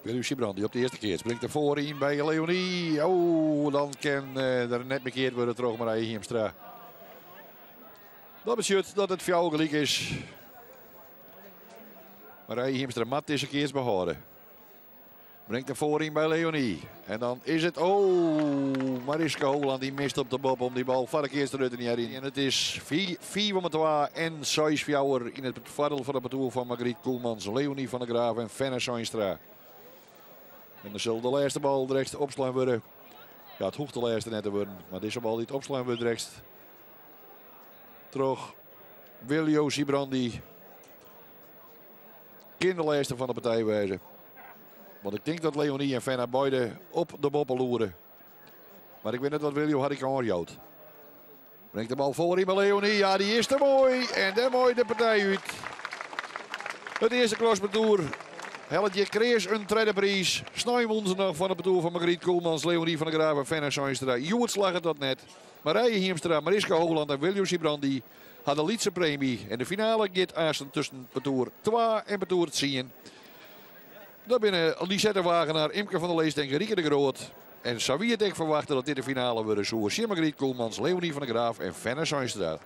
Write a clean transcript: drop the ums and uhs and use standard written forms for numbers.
Wiljo Sybrandy op de earste keats bringt de foar yn by Leonie. Oh, dan kin der net mear keard wurde troch Marije Hiemstra. Dat betsjut dat it fjouwer gelyk is. Marije Hiemstra moat dizze keats behâlde. Bringt de foar yn by Leonie. En dan is it, oh, Mariska Hoogland die mist op de boppe om die bal foar de keats te rutten. En it is 5 om 2 en 6-4 yn it foardiel fan it partoer fan Margriet Koelmans, Leonie van der Graaf en Fenna Seinstra. En dan sil de lêste bal direkt opslaan wurde. Ja, it hoecht de lêste net te wurden, mar dizze bal dy't opslaan wurdt direkt troch Wiljo Sybrandy kin de lêste fan de partij wêze. Want ik tink dat Leonie en Fenna beide op de boppe loere. Mar ik wit net wat Wiljo har kâns jout. Bringt de bal foar yn by Leonie. Ja, dy is te moai. En dêrmei de partij út. It earste crosspartoer hellet hjir kreas in tredde priis. Snein wûn se noch fan it partoer fan Margriet Koelmans, Leonie van der Graaf en Fenna Seinstra. Hjoed slagget dat net. Marije Hiemstra, Mariska Hoogland en Wiljo Sybrandy ha de lytse premy. En de finale giet aansten tusken partoer 2 en partoer 10. Dat binne Lisette Wagenaar, Imke van der Leest en Gerieke de Groot. En sa wie it ek ferwachte dat dit de finale wurde soe. Tsjin Margriet Koelmans, Leonie van der Graaf en Fenna Seinstra.